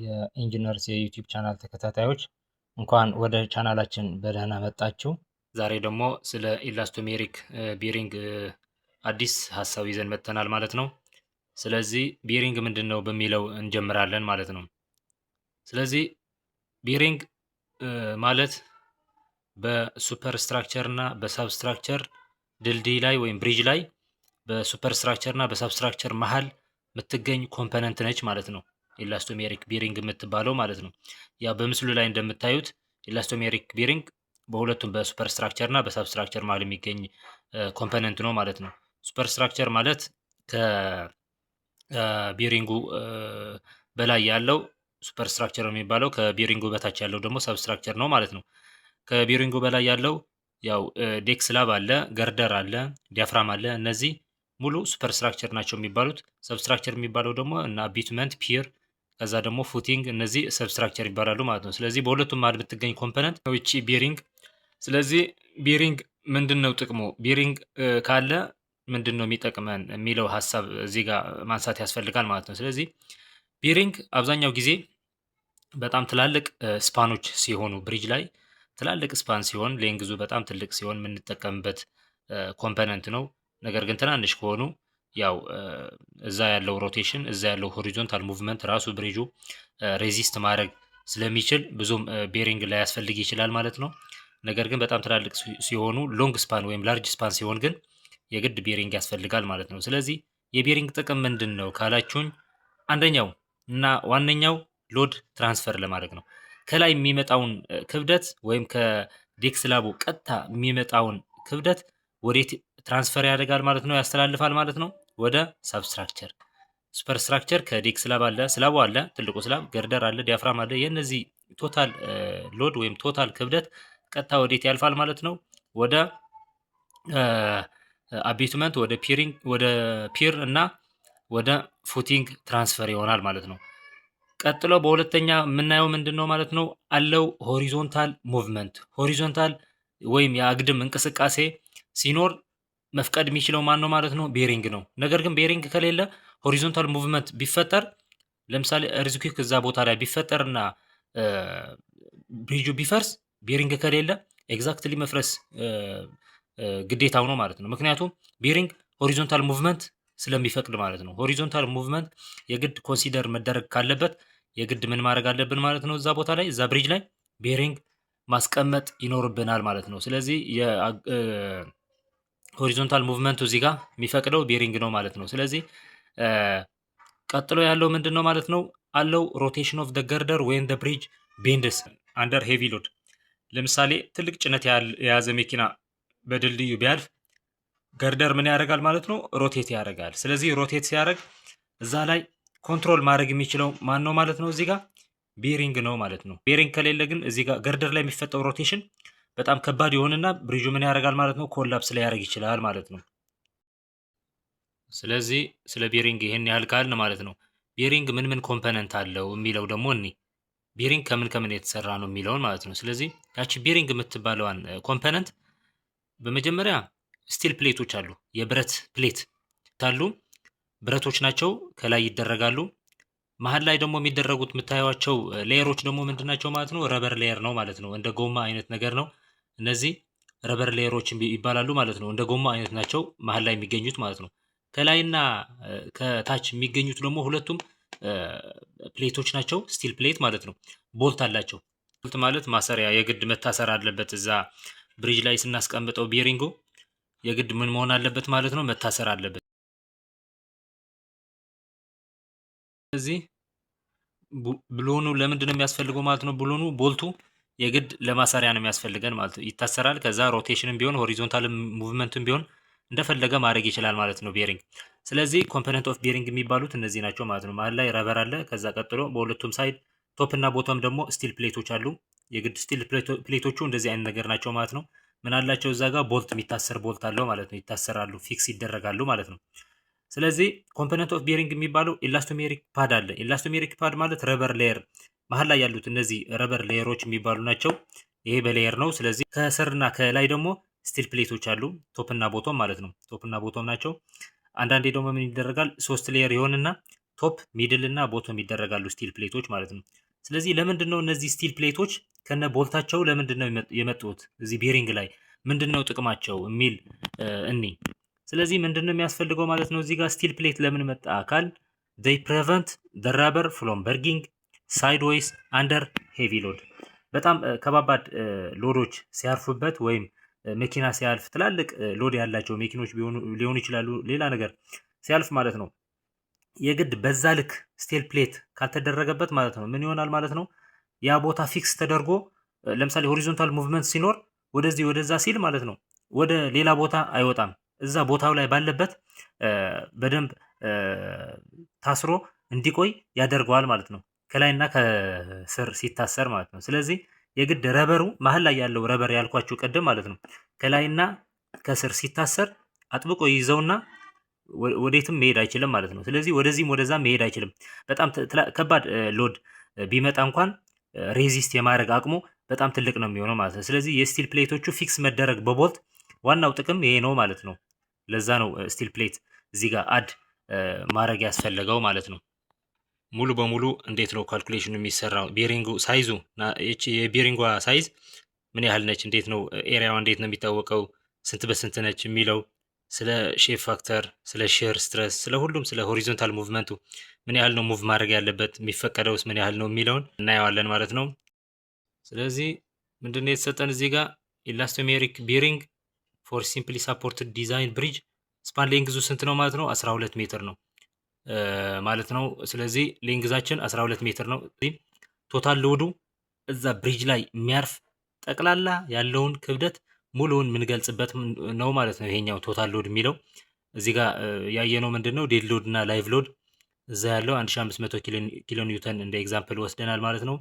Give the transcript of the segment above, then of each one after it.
የኢንጂነርስ የ YouTube channel ተከታታዮች፣ እንኳን ወደ ቻናላችን በደህና መጣችሁ። ዛሬ ደግሞ ስለ elastomeric bearing አዲስ ሀሳብ ይዘን መጥተናል ማለት ነው። ስለዚህ bearing ምንድን ነው በሚለው እንጀምራለን ማለት ነው። ስለዚህ bearing ማለት በ superstructure እና በ substructure ድልድይ ላይ ወይም bridge ላይ በ superstructure እና በ substructure መሀል የምትገኝ component ነች ማለት ነው። Elastomeric bearing የምትባለው ማለት ነው። ያ በምስሉ ላይ እንደምታዩት elastomeric bearing በሁለቱም በ superstructure እና በ substructure መሀል የሚገኝ component ነው ማለት ነው። Superstructure ማለት ከ bearing ኡ በላይ ያለው superstructure ነው የሚባለው። ከ bearing ኡ በታች ያለው ደግሞ substructure ነው ማለት ነው። ከ bearing ኡ በላይ ያለው ያው deck slab አለ፣ girder አለ፣ diaphragm አለ። እነዚህ ሙሉ superstructure ናቸው የሚባሉት። Substructure የሚባለው ደግሞ እና abutment፣ pier፣ ከዛ ደግሞ footing፣ እነዚህ substructure ይባላሉ ማለት ነው። ስለዚህ በሁለቱም መሀል የምትገኝ component ነው ይቺ bearing። ስለዚህ bearing ምንድን ነው ጥቅሙ? Bearing ካለ ምንድን ነው የሚጠቅመን የሚለው ሀሳብ እዚህ ጋር ማንሳት ያስፈልጋል ማለት ነው። ስለዚህ bearing አብዛኛው ጊዜ በጣም ትላልቅ span ኦች ሲሆኑ፣ bridge ላይ ትላልቅ span ሲሆን፣ length ኡ በጣም ትልቅ ሲሆን የምንጠቀምበት component ነው። ነገር ግን ትናንሽ ከሆኑ ያው እዛ ያለው rotation፣ እዛ ያለው horizontal movement ራሱ bridge ኡ resist ማድረግ ስለሚችል ብዙም bearing ላያስፈልግ ይችላል ማለት ነው። ነገር ግን በጣም ትላልቅ ሲሆኑ፣ long span ወይም large span ሲሆን ግን የግድ bearing ያስፈልጋል ማለት ነው። ስለዚህ የ bearing ጥቅም ምንድን ነው ካላችሁኝ፣ አንደኛው እና ዋነኛው load transfer ለማድረግ ነው። ከላይ የሚመጣውን ክብደት ወይም ከ deck slab ኡ ቀጥታ የሚመጣውን ክብደት ወዴት transfer ያደርጋል ማለት ነው፣ ያስተላልፋል ማለት ነው፣ ወደ substructure። Superstructure ከ deck slab አለ፣ slab ኡ አለ፣ ትልቁ slab፣ girder አለ፣ diaphragm አለ። የእነዚህ total load ወይም total ክብደት ቀጥታ ወዴት ያልፋል ማለት ነው? ወደ abutment፣ ወደ piering፣ ወደ pier እና ወደ footing transfer ይሆናል ማለት ነው። ቀጥሎ በሁለተኛ የምናየው ምንድን ነው ማለት ነው? Allow horizontal movement። Horizontal ወይም የአግድም እንቅስቃሴ ሲኖር መፍቀድ የሚችለው ማን ነው ማለት ነው? Bearing ነው። ነገር ግን bearing ከሌለ horizontal movement ቢፈጠር፣ ለምሳሌ earthquake እዛ ቦታ ላይ ቢፈጠርና bridge ኡ ቢፈርስ፣ bearing ከሌለ exactly መፍረስ ግዴታው ነው ማለት ነው። ምክንያቱም bearing horizontal movement ስለሚፈቅድ ማለት ነው። Horizontal movement የግድ consider መደረግ ካለበት የግድ ምን ማድረግ አለብን ማለት ነው? እዛ ቦታ ላይ፣ እዛ bridge ላይ bearing ማስቀመጥ ይኖርብናል ማለት ነው። ስለዚህ የ horizontal movement ኡ እዚህ ጋር የሚፈቅደው bearing ነው ማለት ነው። ስለዚህ ቀጥሎ ያለው ምንድን ነው ማለት ነው? Allow rotation of the girder when the bridge bends under heavy load። ለምሳሌ ትልቅ ጭነት የያዘ መኪና በድልድዩ ቢያልፍ girder ምን ያደርጋል ማለት ነው? Rotate ያደርጋል። ስለዚህ rotate ሲያደርግ እዛ ላይ control ማድረግ የሚችለው ማን ነው ማለት ነው? እዚህ ጋር bearing ነው ማለት ነው። Bearing ከሌለ ግን እዚህ ጋር girder ላይ የሚፈጠረው rotation በጣም ከባድ ይሆንና bridge ኡ ምን ያደርጋል ማለት ነው? Collapse ሊያደርግ ይችላል ማለት ነው። ስለዚህ ስለ bearing ይሄን ያህል ካልን ማለት ነው፣ bearing ምን ምን component አለው የሚለው ደግሞ እኒ bearing ከምን ከምን የተሰራ ነው የሚለውን ማለት ነው። ስለዚህ ያቺ bearing የምትባለዋን component በመጀመሪያ steel plate ኦች አሉ። የብረት plate አሉ። ብረቶች ናቸው፣ ከላይ ይደረጋሉ። መሀል ላይ ደግሞ የሚደረጉት የምታዩቸው layer ኦች ደግሞ ምንድን ናቸው ማለት ነው? Rubber layer ነው ማለት ነው። እንደ ጎማ አይነት ነገር ነው። እነዚህ rubber layer ኦች ይባላሉ ማለት ነው። እንደ ጎማ አይነት ናቸው መሀል ላይ የሚገኙት ማለት ነው። ከላይና ከታች የሚገኙት ደግሞ ሁለቱም plate ኦች ናቸው። Steel plate ማለት ነው። Bolt አላቸው። Bolt ማለት ማሰሪያ፣ የግድ መታሰር አለበት። እዛ bridge ላይ ስናስቀምጠው bearing ኡ የግድ ምን መሆን አለበት ማለት ነው? መታሰር አለበት። ስለዚህ ብሎኑ ለምንድን ነው የሚያስፈልገው ማለት ነው? ብሎኑ፣ bolt ኡ የግድ ለማሰሪያ ነው የሚያስፈልገን ማለት ነው። ይታሰራል። ከዛ rotation ም ቢሆን horizontal movement ም ቢሆን እንደፈለገ ማድረግ ይችላል ማለት ነው bearing። ስለዚህ component of bearing የሚባሉት እነዚህ ናቸው ማለት ነው። መሀል ላይ rubber አለ። ከዛ ቀጥሎ በሁለቱም side top እና bottom ደግሞ steel plate ኦች አሉ። የግድ steel plate ኦቹ እንደዚህ አይነት ነገር ናቸው ማለት ነው። ምን አላቸው እዛ ጋር? Bolt፣ የሚታሰር bolt አለው ማለት ነው። ይታሰራሉ፣ fix ይደረጋሉ ማለት ነው። ስለዚህ component of bearing የሚባለው elastomeric pad አለ። Elastomeric pad ማለት rubber layer፣ መሀል ላይ ያሉት እነዚህ rubber layer ኦች የሚባሉ ናቸው። ይሄ በ layer ነው። ስለዚህ ከስርና ከላይ ደግሞ steel plate ኦች አሉ። Top እና bottom ማለት ነው። Top እና bottom ናቸው። አንዳንዴ ደግሞ ምን ይደረጋል? ሶስት layer ይሆንና Top፣ middle እና bottom ይደረጋሉ steel plate ኦች ማለት ነው። ስለዚህ ለምንድን ነው እነዚህ steel plate ኦች ከነ bolt ኣቸው ለምንድን ነው የመጡት እዚህ bearing ላይ፣ ምንድን ነው ጥቅማቸው የሚል እኒ። ስለዚህ ምንድን ነው የሚያስፈልገው ማለት ነው? እዚህ ጋር steel plate ለምን መጣ ካልን they prevent the rubber from bulging sideways under heavy load። በጣም ከባባድ load ኦች ሲያርፉበት ወይም መኪና ሲያልፍ፣ ትላልቅ load ያላቸው መኪኖች ሊሆኑ ይችላሉ፣ ሌላ ነገር ሲያልፍ ማለት ነው፣ የግድ በዛ ልክ steel plate ካልተደረገበት ማለት ነው ምን ይሆናል ማለት ነው? ያ ቦታ fix ተደርጎ ለምሳሌ horizontal movement ሲኖር ወደዚህ ወደዛ ሲል ማለት ነው ወደ ሌላ ቦታ አይወጣም። እዛ ቦታው ላይ ባለበት በደንብ ታስሮ እንዲቆይ ያደርገዋል ማለት ነው። ከላይና ከስር ሲታሰር ማለት ነው። ስለዚህ የግድ rubber ኡ መሀል ላይ ያለው rubber ያልኳችሁ ቅድም ማለት ነው ከላይና ከስር ሲታሰር አጥብቆ ይይዘውና ወዴትም መሄድ አይችልም ማለት ነው። ስለዚህ ወደዚህም ወደዛም መሄድ አይችልም። በጣም ከባድ load ቢመጣ እንኳን resist የማድረግ አቅሙ በጣም ትልቅ ነው የሚሆነው ማለት ነው። ስለዚህ የ steel plate ኦቹ fix መደረግ በ bolt ዋናው ጥቅም ይሄ ነው ማለት ነው። ለዛ ነው steel plate እዚህ ጋር add ማድረግ ያስፈለገው ማለት ነው። ሙሉ በሙሉ እንዴት ነው calculation ኑ የሚሰራው? Bearing ኡ size ኡ፣ የ bearing ዋ size ምን ያህል ነች? እንዴት ነው area ዋ እንዴት ነው የሚታወቀው? ስንት በስንት ነች የሚለው፣ ስለ shape factor፣ ስለ shear stress፣ ስለ ሁሉም፣ ስለ horizontal movement ኡ ምን ያህል ነው move ማድረግ ያለበት፣ የሚፈቀደውስ ምን ያህል ነው የሚለውን እናየዋለን ማለት ነው። ስለዚህ ምንድነው የተሰጠን እዚህ ጋር? Elastomeric bearing for simply supported design bridge span length ኡ ስንት ነው ማለት ነው? 12 ሜትር ነው ማለት ነው። ስለዚህ length ኣችን 12 ሜትር ነው። Total load ኡ እዛ bridge ላይ የሚያርፍ ጠቅላላ ያለውን ክብደት ሙሉውን የምንገልጽበት ነው ማለት ነው። ይሄኛው total load የሚለው እዚህ ጋር ያየነው ምንድን ነው? Dead load እና live load እዛ ያለው 1500 ኪሎ ኒውተን እንደ example ወስደናል ማለት ነው።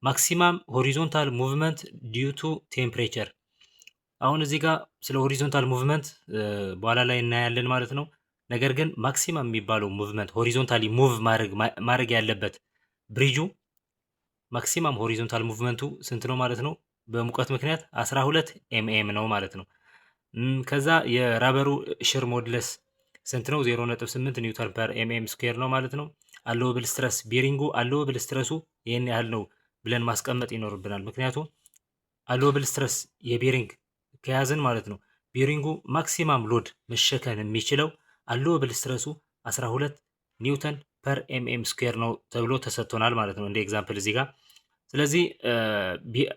Maximum horizontal movement due to temperature፣ አሁን እዚህ ጋር ስለ horizontal movement በኋላ ላይ እናያለን ማለት ነው። ነገር ግን maximum የሚባለው movement horizontally move ማድረግ ያለበት bridge ኡ maximum horizontal movement ኡ ስንት ነው ማለት ነው? በሙቀት ምክንያት 12 mm ነው ማለት ነው። ከዛ የ rubber ኡ shear modulus ስንት ነው? 0.8 newton per mm square ነው ማለት ነው። Allowable stress bearing ኡ allowable stress ኡ ይህን ያህል ነው ብለን ማስቀመጥ ይኖርብናል። ምክንያቱም allowable stress የ bearing ከያዝን ማለት ነው bearing ኡ maximum load መሸከም የሚችለው allowable stress ኡ 12 newton per mm square ነው ተብሎ ተሰጥቶናል ማለት ነው እንደ example እዚህ ጋር። ስለዚህ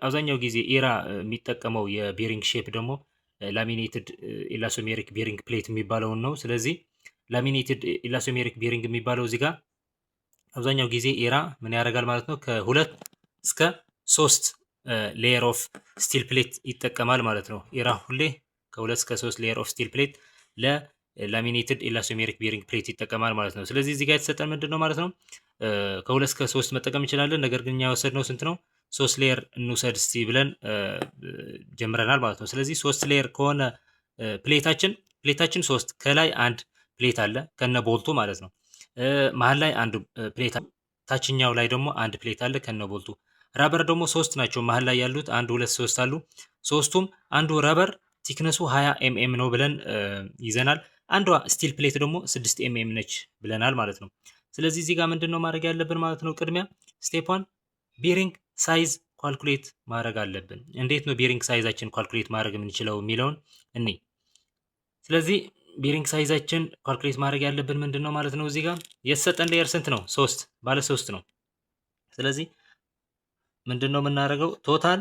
አብዛኛው ጊዜ ERA የሚጠቀመው የ bearing shape ደግሞ laminated elastomeric bearing plate የሚባለውን ነው። ስለዚህ laminated elastomeric bearing የሚባለው እዚህ ጋር አብዛኛው ጊዜ ERA ምን ያደርጋል ማለት ነው? ከሁለት እስከ ሶስት layer of steel plate ይጠቀማል ማለት ነው። ERA ሁሌ ከሁለት እስከ ሶስት layer of steel plate ለ laminated elastomeric bearing plate ይጠቀማል ማለት ነው። ስለዚህ እዚህ ጋር የተሰጠን ምንድን ነው ማለት ነው? ከሁለት እስከ ሶስት መጠቀም እንችላለን። ነገር ግን እኛ የወሰድነው ስንት ነው? ሶስት layer እንውሰድ እስቲ ብለን ጀምረናል ማለት ነው። ስለዚህ ሶስት layer ከሆነ plate ኣችን ሶስት፣ ከላይ አንድ plate አለ ከነ bolt ኡ ማለት ነው። መሀል ላይ አንድ plate፣ ታችኛው ላይ ደግሞ አንድ plate አለ ከነ bolt ኡ። Rubber ደግሞ ሶስት ናቸው መሀል ላይ ያሉት፣ አንድ፣ ሁለት፣ ሶስት አሉ። ሶስቱም አንዱ rubber thickness ኡ 20 mm ነው ብለን ይዘናል። አንዷ steel plate ደግሞ 6 mm ነች ብለናል ማለት ነው። ስለዚህ እዚህ ጋር ምንድን ነው ማድረግ ያለብን ማለት ነው? ቅድሚያ step one bearing size calculate ማድረግ አለብን። እንዴት ነው bearing size ኣችን calculate ማድረግ የምንችለው የሚለውን እኔ። ስለዚህ bearing size ኣችን calculate ማድረግ ያለብን ምንድን ነው ማለት ነው? እዚህ ጋር የተሰጠን layer ስንት ነው? ሶስት፣ ባለ ሶስት ነው። ስለዚህ ምንድን ነው የምናደርገው? Total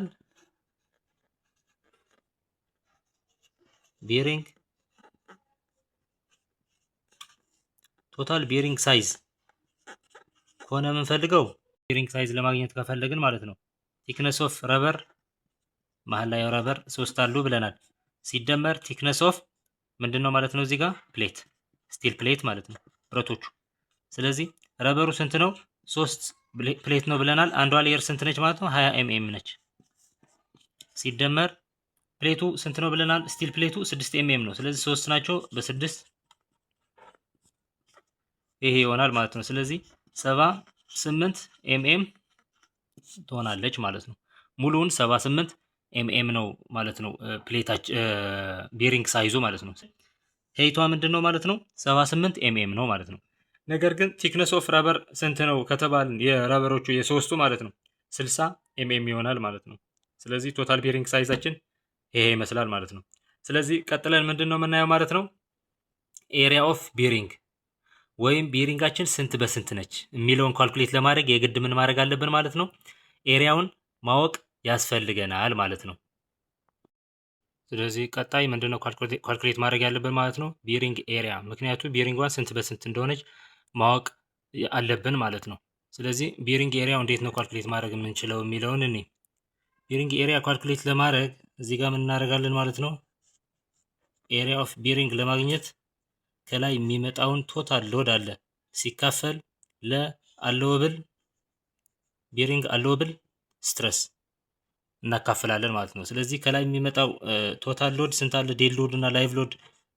bearing size ከሆነ የምንፈልገው፣ bearing size ለማግኘት ከፈለግን ማለት ነው፣ thickness of rubber፣ መሀል ላይ rubber ሶስት አሉ ብለናል፣ ሲደመር thickness of ምንድን ነው ማለት ነው እዚህ ጋር plate፣ steel plate ማለት ነው ብረቶቹ። ስለዚህ rubber ኡ ስንት ነው? ሶስት plate ነው ብለናል። አንዷ layer ስንት ነች ማለት ነው? 20 mm ነች። ሲደመር plate ኡ ስንት ነው ብለናል? Steel plate ኡ 6 mm ነው። ስለዚህ ሶስት ናቸው፣ በስድስት ይሄ ይሆናል ማለት ነው። ስለዚህ 78 mm ትሆናለች ማለት ነው። ሙሉውን 78 mm ነው ማለት ነው plate ኣች bearing size ኡ ማለት ነው። Height ዋ ምንድን ነው ማለት ነው? 78 mm ነው ማለት ነው። ነገር ግን thickness of rubber ስንት ነው ከተባልን የ rubber ኦቹ የሶስቱ ማለት ነው 60 mm ይሆናል ማለት ነው። ስለዚህ total bearing size ኣችን ይሄ ይመስላል ማለት ነው። ስለዚህ ቀጥለን ምንድን ነው የምናየው ማለት ነው? Area of bearing ወይም bearing ኣችን ስንት በስንት ነች የሚለውን calculate ለማድረግ የግድ ምን ማድረግ አለብን ማለት ነው? Area ውን ማወቅ ያስፈልገናል ማለት ነው። ስለዚህ ቀጣይ ምንድነው calculate ማድረግ ያለብን ማለት ነው? Bearing area። ምክንያቱም bearing ኧን ስንት በስንት እንደሆነች ማወቅ አለብን ማለት ነው። ስለዚህ bearing area ው እንዴት ነው calculate ማድረግ የምንችለው የሚለውን እኔ bearing area calculate ለማድረግ እዚህ ጋር ምን እናደርጋለን ማለት ነው? Area of bearing ለማግኘት ከላይ የሚመጣውን total load አለ ሲካፈል ለ allowable bearing allowable stress እናካፍላለን ማለት ነው። ስለዚህ ከላይ የሚመጣው total load ስንት አለ? Dead load እና live load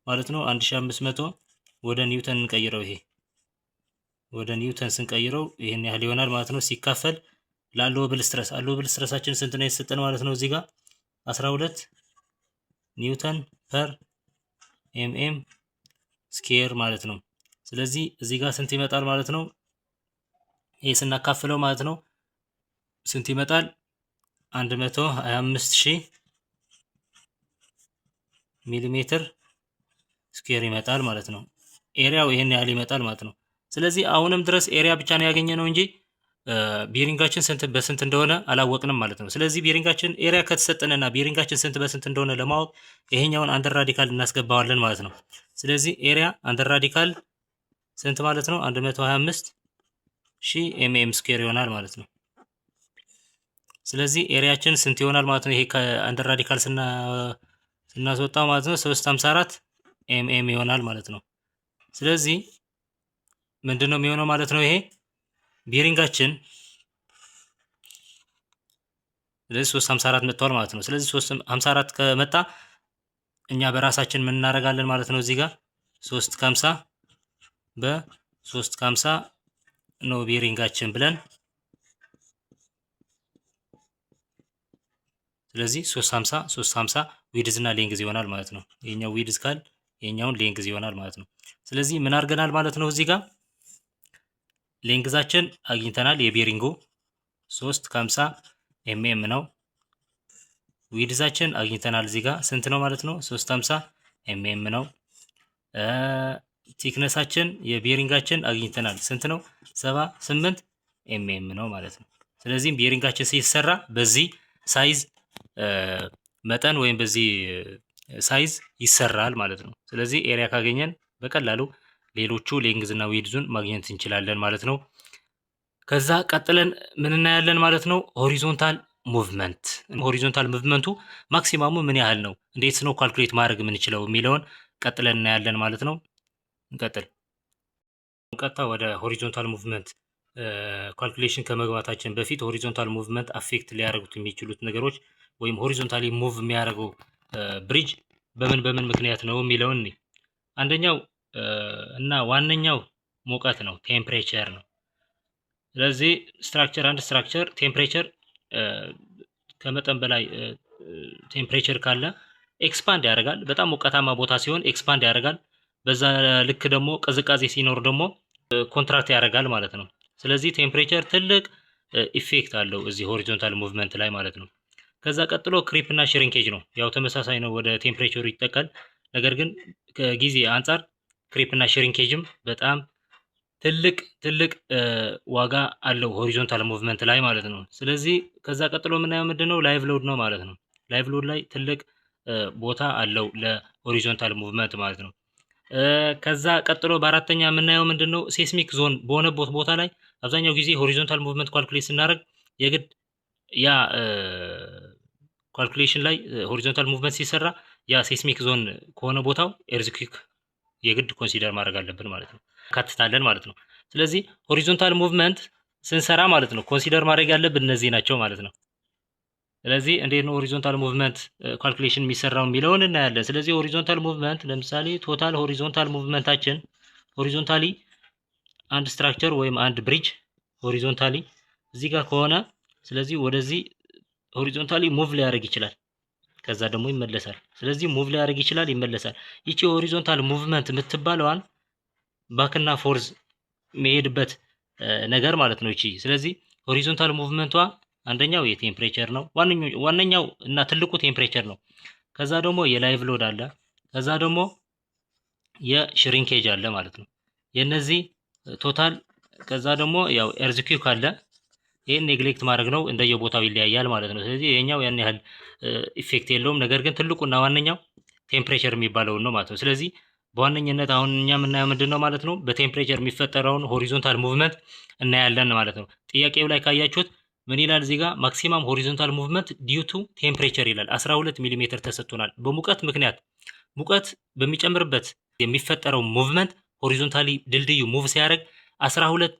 ማለት ነው 1500። ወደ ኒውተን እንቀይረው። ይሄ ወደ ኒውተን ስንቀይረው ይህን ያህል ይሆናል ማለት ነው። ሲካፈል ለ allowable stress፣ allowable stress ኣችን ስንት ነው የተሰጠን ማለት ነው? እዚህ ጋር 12 newton per mm square ማለት ነው። ስለዚህ እዚህ ጋር ስንት ይመጣል ማለት ነው? ይሄ ስናካፍለው ማለት ነው ስንት ይመጣል? 125 ሺህ ሚሊሜትር square ይመጣል ማለት ነው። Area ው ይሄን ያህል ይመጣል ማለት ነው። ስለዚህ አሁንም ድረስ area ብቻ ነው ያገኘነው እንጂ bearing ኣችን ስንት በስንት እንደሆነ አላወቅንም ማለት ነው። ስለዚህ bearing ኣችን area ከተሰጠንና bearing ኣችን ስንት በስንት እንደሆነ ለማወቅ ይሄኛውን under radical እናስገባዋለን ማለት ነው። ስለዚህ area under radical ስንት ማለት ነው? 125 ሺህ mm square ይሆናል ማለት ነው። ስለዚህ area ኣችን ስንት ይሆናል ማለት ነው? ይሄ ከ under radical ስናስወጣው ማለት ነው 354 mm ይሆናል ማለት ነው። ስለዚህ ምንድን ነው የሚሆነው ማለት ነው? ይሄ bearing ኣችን ስለዚህ 354 መጥቷል ማለት ነው። ስለዚህ 354 ከመጣ እኛ በራሳችን ምን እናደርጋለን ማለት ነው? እዚህ ጋር 3 ከ50 በ3 ከ50 ነው bearing ኣችን ብለን፣ ስለዚህ 350 350 width እና length ይሆናል ማለት ነው። ይሄኛው width ካል ይሄኛውን length ይሆናል ማለት ነው። ስለዚህ ምን አድርገናል ማለት ነው? እዚህ ጋር length ኣችን አግኝተናል። የ bearing ኡ 3 ከ50 mm ነው። Width ኣችን አግኝተናል። እዚህ ጋር ስንት ነው ማለት ነው? 350 mm ነው። Thickness ኣችን የ bearing ኣችን አግኝተናል። ስንት ነው? 78 mm ነው ማለት ነው። ስለዚህም bearing ኣችን ሲሰራ በዚህ size መጠን ወይም በዚህ size ይሰራል ማለት ነው። ስለዚህ area ካገኘን በቀላሉ ሌሎቹ length እና width ኡን ማግኘት እንችላለን ማለት ነው። ከዛ ቀጥለን ምን እናያለን ማለት ነው? Horizontal movement። Horizontal movement ኡ maximum ኡ ምን ያህል ነው፣ እንዴት ነው calculate ማድረግ የምንችለው የሚለውን ቀጥለን እናያለን ማለት ነው። እንቀጥል። ቀጥታ ወደ horizontal movement calculation ከመግባታችን በፊት horizontal movement affect ሊያደርጉት የሚችሉት ነገሮች ወይም horizontally move የሚያደርገው bridge በምን በምን ምክንያት ነው የሚለውን፣ አንደኛው እና ዋነኛው ሙቀት ነው፣ temperature ነው። ስለዚህ structure አንድ structure temperature ከመጠን በላይ temperature ካለ expand ያደርጋል። በጣም ሞቃታማ ቦታ ሲሆን expand ያደርጋል። በዛ ልክ ደግሞ ቅዝቃዜ ሲኖር ደግሞ contract ያደርጋል ማለት ነው። ስለዚህ temperature ትልቅ effect አለው እዚህ horizontal movement ላይ ማለት ነው። ከዛ ቀጥሎ creep እና shrinkage ነው። ያው ተመሳሳይ ነው፣ ወደ temperature ኡ ይጠቃል። ነገር ግን ከጊዜ አንጻር creep እና shrinkage ም በጣም ትልቅ ትልቅ ዋጋ አለው horizontal movement ላይ ማለት ነው። ስለዚህ ከዛ ቀጥሎ የምናየው ምንድን ነው? Live load ነው ማለት ነው። Live load ላይ ትልቅ ቦታ አለው ለ horizontal movement ማለት ነው። ከዛ ቀጥሎ በአራተኛ የምናየው ምንድን ነው? Seismic zone በሆነበት ቦታ ላይ አብዛኛው ጊዜ horizontal movement calculate ስናደርግ የግድ ያ calculation ላይ horizontal movement ሲሰራ ያ seismic zone ከሆነ ቦታው earthquake የግድ consider ማድረግ አለብን ማለት ነው። ካትታለን ማለት ነው። ስለዚህ horizontal movement ስንሰራ ማለት ነው consider ማድረግ ያለብን እነዚህ ናቸው ማለት ነው። ስለዚህ እንዴት ነው horizontal movement calculation የሚሰራው የሚለውን እናያለን። ስለዚህ horizontal movement ለምሳሌ total horizontal movement ኣችን horizontally አንድ structure ወይም አንድ bridge horizontally እዚህ ጋር ከሆነ ስለዚህ ወደዚህ horizontally move ሊያደርግ ይችላል። ከዛ ደግሞ ይመለሳል። ስለዚህ move ሊያደርግ ይችላል፣ ይመለሳል። ይቺ horizontal movement የምትባለዋን back ና forth የሚሄድበት ነገር ማለት ነው እቺ። ስለዚህ horizontal movement ቷ አንደኛው የ temperature ነው፣ ዋነኛው እና ትልቁ temperature ነው። ከዛ ደግሞ የ live load አለ። ከዛ ደግሞ የ shrinkage አለ ማለት ነው። የነዚህ total ከዛ ደግሞ ያው earthquake አለ። ይህን neglect ማድረግ ነው፣ እንደየቦታው ይለያያል ማለት ነው። ስለዚህ ይሄኛው ያን ያህል effect የለውም። ነገር ግን ትልቁና ዋነኛው temperature የሚባለውን ነው ማለት ነው። ስለዚህ በዋነኝነት አሁን እኛ የምናየው ምንድን ነው ማለት ነው? በ temperature የሚፈጠረውን horizontal movement እናያለን ማለት ነው። ጥያቄው ላይ ካያችሁት ምን ይላል እዚህ ጋር? Maximum horizontal movement due to temperature ይላል። 12 ሚሊ ሜትር ተሰጥቶናል። በሙቀት ምክንያት ሙቀት በሚጨምርበት የሚፈጠረው movement horizontally ድልድዩ move ሲያደርግ 12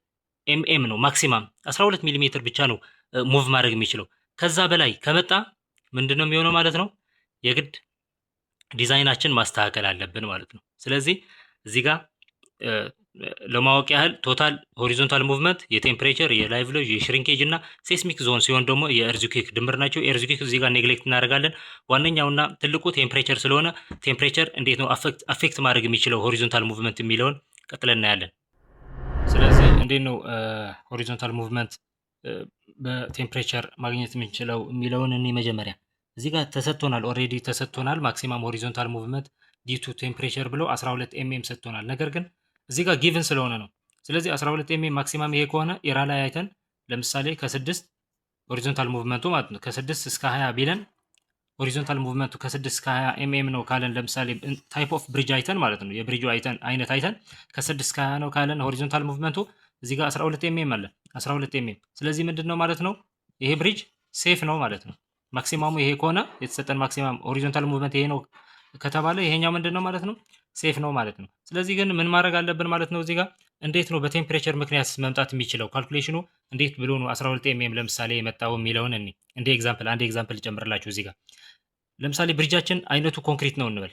mm ነው maximum፣ 12 ሚሊ ሜትር ብቻ ነው move ማድረግ የሚችለው። ከዛ በላይ ከመጣ ምንድን ነው የሚሆነው ማለት ነው? የግድ ዲዛይናችን ማስተካከል አለብን ማለት ነው። ስለዚህ እዚህ ጋር ለማወቅ ያህል total horizontal movement የ temperature፣ የ live load፣ የ shrinkage እና seismic zone ሲሆን ደግሞ የ earthquake ድምር ናቸው። Earthquake እዚህ ጋር neglect እናደርጋለን። ዋነኛውና ትልቁ temperature ስለሆነ temperature እንዴት ነው affect ማድረግ የሚችለው horizontal movement የሚለውን ቀጥለን እናያለን። ስለዚህ እንዴት ነው horizontal movement በ temperature ማግኘት የምንችለው የሚለውን እኔ መጀመሪያ እዚህ ጋር ተሰጥቶናል፣ already ተሰጥቶናል። Maximum horizontal movement due to temperature ብሎ 12 mm ሰጥቶናል። ነገር ግን እዚህ ጋር given ስለሆነ ነው። ስለዚህ 12 mm maximum ይሄ ከሆነ ERA ላይ አይተን ለምሳሌ ከ6 horizontal movement ኡ ማለት ነው ከ6 እስከ 20 ቢለን፣ horizontal movement ኡ ከ6 እስከ 20 mm ነው ካለን፣ ለምሳሌ type of bridge አይተን ማለት ነው፣ የ bridge ኡ አይተን አይነት አይተን ከ6 እስከ 20 ነው ካለን horizontal movement ኡ እዚህ ጋር 12 mm አለ፣ 12 mm። ስለዚህ ምንድን ነው ማለት ነው? ይሄ bridge safe ነው ማለት ነው። Maximum ኡ ይሄ ከሆነ፣ የተሰጠን maximum horizontal movement ይሄ ነው ከተባለ ይሄኛው ምንድን ነው ማለት ነው? Safe ነው ማለት ነው። ስለዚህ ግን ምን ማድረግ አለብን ማለት ነው? እዚህ ጋር እንዴት ነው በ temperature ምክንያት መምጣት የሚችለው፣ calculation ኑ እንዴት ብሎ ነው 12 mm ለምሳሌ የመጣው የሚለውን እኔ እንደ example አንድ example ልጨምርላችሁ። እዚህ ጋር ለምሳሌ bridge ኣችን አይነቱ ኮንክሪት ነው እንበል።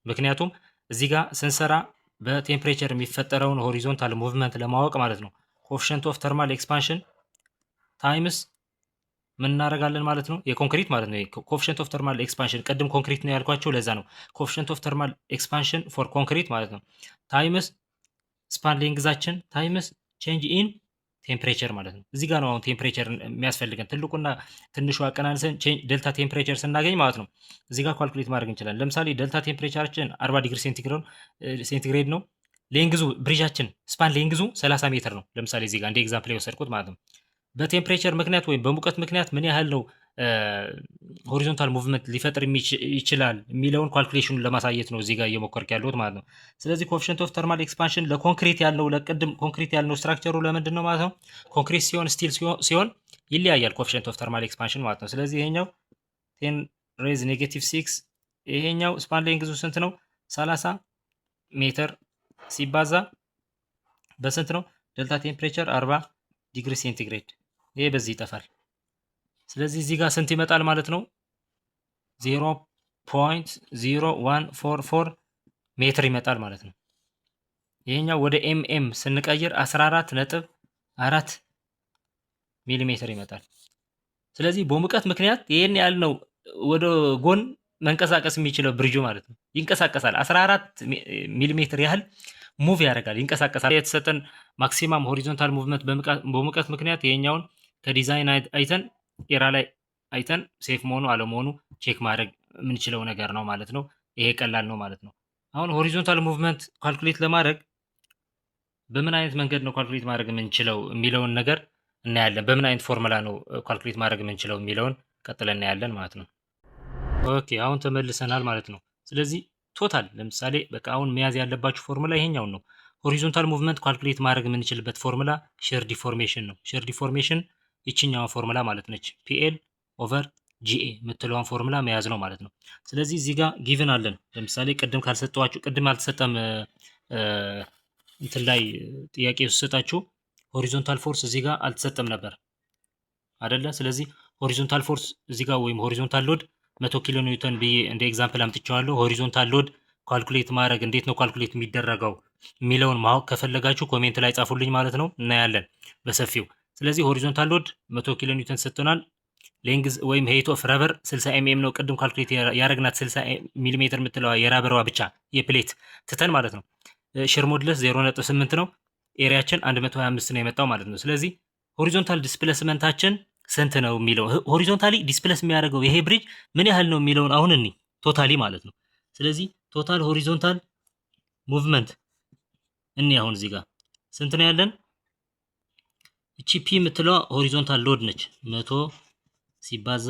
ምክንያቱም እዚህ ጋር ስንሰራ በ temperature የሚፈጠረውን horizontal movement ለማወቅ ማለት ነው coefficient of thermal expansion times ምን እናደርጋለን ማለት ነው? የኮንክሪት ማለት ነው። Coefficient of thermal expansion ቅድም ኮንክሪት ነው ያልኳቸው ለዛ ነው። Coefficient of thermal expansion for concrete ማለት ነው times span length ኣችን times change in temperature ማለት ነው። እዚህ ጋር ነው አሁን temperature የሚያስፈልገን። ትልቁና ትንሹ አቀናንሰን delta temperature ስናገኝ ማለት ነው እዚህ ጋር calculate ማድረግ እንችላለን። ለምሳሌ delta temperature ኣችን 40 ዲግሪ ሴንቲግሬድ ነው። Length ኡ bridge ኣችን span length ኡ 30 ሜትር ነው። ለምሳሌ እዚህ ጋር እንደ example የወሰድኩት ማለት ነው። በ temperature ምክንያት ወይም በሙቀት ምክንያት ምን ያህል ነው horizontal movement ሊፈጥር ይችላል የሚለውን calculation ኑን ለማሳየት ነው እዚህ ጋር እየሞከርኩ ያለሁት ማለት ነው። ስለዚህ coefficient of thermal expansion ለ concrete ያልነው ለቅድም ኮንክሪት ያልነው structure ሩ ለምንድን ነው ማለት ነው? ኮንክሪት ሲሆን steel ሲሆን ይለያያል coefficient of thermal expansion ማለት ነው። ስለዚህ ይሄኛው 10 raise negative 6፣ ይሄኛው span length ኡ ስንት ነው? 30 ሜትር ሲባዛ በስንት ነው? Delta temperature 40 ዲግሪ ሴንቲግሬድ። ይሄ በዚህ ይጠፋል። ስለዚህ እዚህ ጋር ስንት ይመጣል ማለት ነው? 0.0144 ሜትር ይመጣል ማለት ነው። ይሄኛው ወደ mm ስንቀይር 14.4 ሚሊ ሜትር ይመጣል። ስለዚህ በሙቀት ምክንያት ይህን ያህል ነው ወደ ጎን መንቀሳቀስ የሚችለው ብሪጁ ማለት ነው። ይንቀሳቀሳል። 14 ሚሊ ሜትር ያህል move ያደርጋል፣ ይንቀሳቀሳል። የተሰጠን maximum horizontal movement በሙቀት ምክንያት ይሄኛውን ከዲዛይን አይተን ERA ላይ አይተን safe መሆኑ አለመሆኑ check ማድረግ የምንችለው ነገር ነው ማለት ነው። ይሄ ቀላል ነው ማለት ነው። አሁን horizontal movement calculate ለማድረግ በምን አይነት መንገድ ነው calculate ማድረግ የምንችለው የሚለውን ነገር እናያለን። በምን አይነት ፎርሙላ ነው calculate ማድረግ የምንችለው የሚለውን ቀጥለን እናያለን ማለት ነው። Okay፣ አሁን ተመልሰናል ማለት ነው። ስለዚህ total ለምሳሌ በቃ አሁን መያዝ ያለባችሁ ፎርሙላ ይሄኛውን ነው። Horizontal movement calculate ማድረግ የምንችልበት formula shear deformation ነው። Shear deformation ይችኛዋ ፎርሙላ ማለት ነች። PL over GA የምትለዋን ፎርሙላ መያዝ ነው ማለት ነው። ስለዚህ እዚህ ጋር given አለን። ለምሳሌ ቅድም ካልሰጠኋችሁ፣ ቅድም አልተሰጠም፣ እንትን ላይ ጥያቄ ሲሰጣችሁ horizontal force እዚህ ጋር አልተሰጠም ነበር አደለ? ስለዚህ horizontal force እዚህ ጋር ወይም horizontal load 100 ኪሎ ኒውተን ብዬ እንደ example አምጥቼዋለሁ። Horizontal load calculate ማድረግ እንዴት ነው calculate የሚደረገው የሚለውን ማወቅ ከፈለጋችሁ comment ላይ ጻፉልኝ ማለት ነው፣ እናያለን በሰፊው። ስለዚህ horizontal load 100 ኪሎ ኒውተን ሰጥቶናል። Length ወይም height of rubber 60 mm ነው። ቅድም calculate ያረግናት 60 ሚሊ ሜትር የምትለዋ የ rubber ሯ ብቻ የ plate ትተን ማለት ነው። Shear modulus 0.8 ነው። Area ችን 125 ነው የመጣው ማለት ነው። ስለዚህ horizontal displacement ኣችን ስንት ነው የሚለው፣ horizontally displace የሚያደርገው ይሄ bridge ምን ያህል ነው የሚለውን አሁን እኒ totally ማለት ነው። ስለዚህ total horizontal movement እኒ አሁን እዚህ ጋር ስንት ነው ያለን? እቺ P የምትለዋ horizontal load ነች። 100 ሲባዛ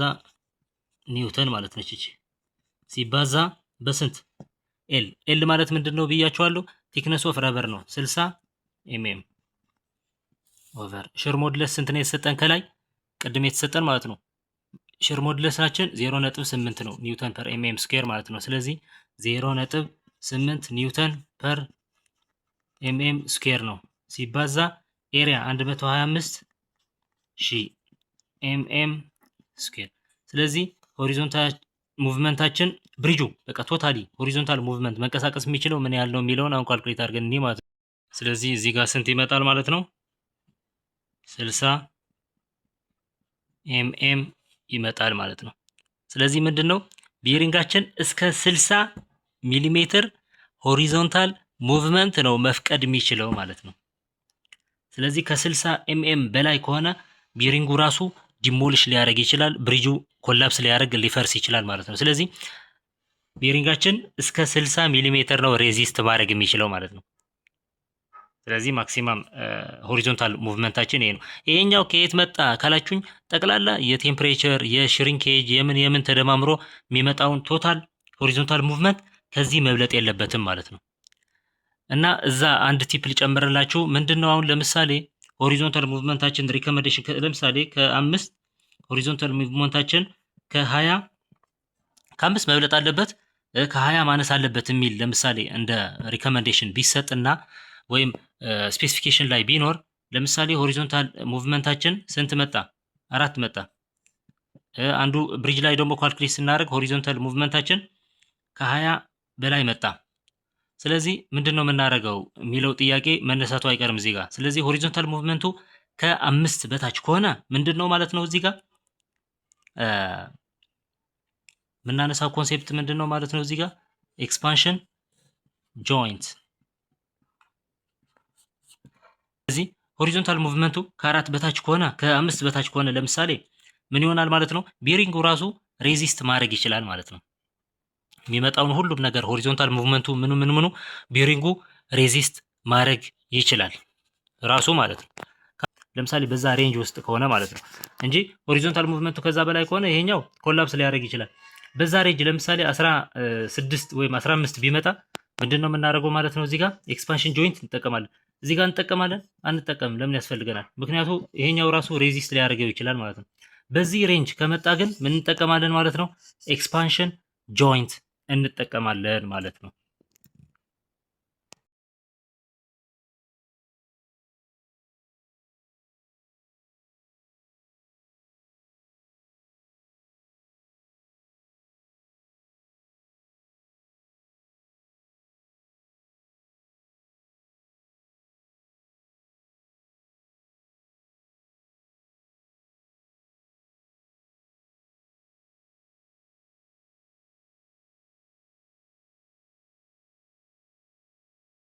ኒውተን ማለት ነች። እቺ ሲባዛ በስንት? L። L ማለት ምንድን ነው ብያችኋለሁ? Thickness of rubber ነው፣ 60 mm over shear modulus ስንት ነው የተሰጠን? ከላይ ቅድም የተሰጠን ማለት ነው። Shear modulus ኣችን 0.8 ነው newton per mm square ማለት ነው። ስለዚህ 0.8 newton per mm square ነው ሲባዛ area 125 ሺህ mm square። ስለዚህ horizontal movement ኣችን bridge ኡ በቃ totally horizontal movement መንቀሳቀስ የሚችለው ምን ያህል ነው የሚለውን አሁን calculate አድርገን እኒ ማለት ነው። ስለዚህ እዚህ ጋር ስንት ይመጣል ማለት ነው? 60 mm ይመጣል ማለት ነው። ስለዚህ ምንድን ነው፣ bearing ኣችን እስከ 60 ሚሊሜትር horizontal movement ነው መፍቀድ የሚችለው ማለት ነው። ስለዚህ ከ60 mm በላይ ከሆነ bearing ኡ ራሱ demolish ሊያደርግ ይችላል፣ bridge ኡ collapse ሊያደርግ፣ ሊፈርስ ይችላል ማለት ነው። ስለዚህ bearing ኣችን እስከ 60 ሚሊሜትር ነው resist ማድረግ የሚችለው ማለት ነው። ስለዚህ maximum horizontal movement ኣችን ይሄ ነው። ይሄኛው ከየት መጣ ካላችሁኝ ጠቅላላ የ temperature፣ የ shrinkage፣ የምን የምን ተደማምሮ የሚመጣውን total horizontal movement ከዚህ መብለጥ የለበትም ማለት ነው። እና እዛ አንድ tip ልጨምርላችሁ። ምንድን ነው፣ አሁን ለምሳሌ horizontal movement ኣችን recommendation ለምሳሌ ከ5 horizontal movement ኣችን ከ20፣ ከ5 መብለጥ አለበት፣ ከ20 ማነስ አለበት የሚል ለምሳሌ እንደ recommendation ቢሰጥና ወይም specification ላይ ቢኖር፣ ለምሳሌ horizontal movement ኣችን ስንት መጣ? 4 መጣ። አንዱ bridge ላይ ደግሞ calculate ስናደርግ horizontal movement ኣችን ከ20 በላይ መጣ። ስለዚህ ምንድን ነው የምናደርገው የሚለው ጥያቄ መነሳቱ አይቀርም እዚህ ጋር። ስለዚህ horizontal movement ኡ ከ5 በታች ከሆነ ምንድን ነው ማለት ነው፣ እዚህ ጋር የምናነሳው concept ምንድን ነው ማለት ነው? እዚህ ጋር expansion joint። ስለዚህ horizontal movement ኡ ከ4 በታች ከሆነ፣ ከ5 በታች ከሆነ ለምሳሌ ምን ይሆናል ማለት ነው? Bearing ኡ ራሱ resist ማድረግ ይችላል ማለት ነው። የሚመጣውን ሁሉም ነገር horizontal movement ኡ ምኑ ምኑ ምኑ bearing ኡ resist ማድረግ ይችላል ራሱ ማለት ነው። ለምሳሌ በዛ range ውስጥ ከሆነ ማለት ነው እንጂ horizontal movement ኡ ከዛ በላይ ከሆነ ይሄኛው collapse ሊያደርግ ይችላል። በዛ range ለምሳሌ 16 ወይም 15 ቢመጣ ምንድን ነው የምናደርገው ማለት ነው? እዚህ ጋር expansion joint እንጠቀማለን። እዚህ ጋር እንጠቀማለን? አንጠቀምም። ለምን ያስፈልገናል? ምክንያቱ ይሄኛው ራሱ resist ሊያደርገው ይችላል ማለት ነው። በዚህ range ከመጣ ግን ምን እንጠቀማለን ማለት ነው? Expansion joint እንጠቀማለን ማለት ነው።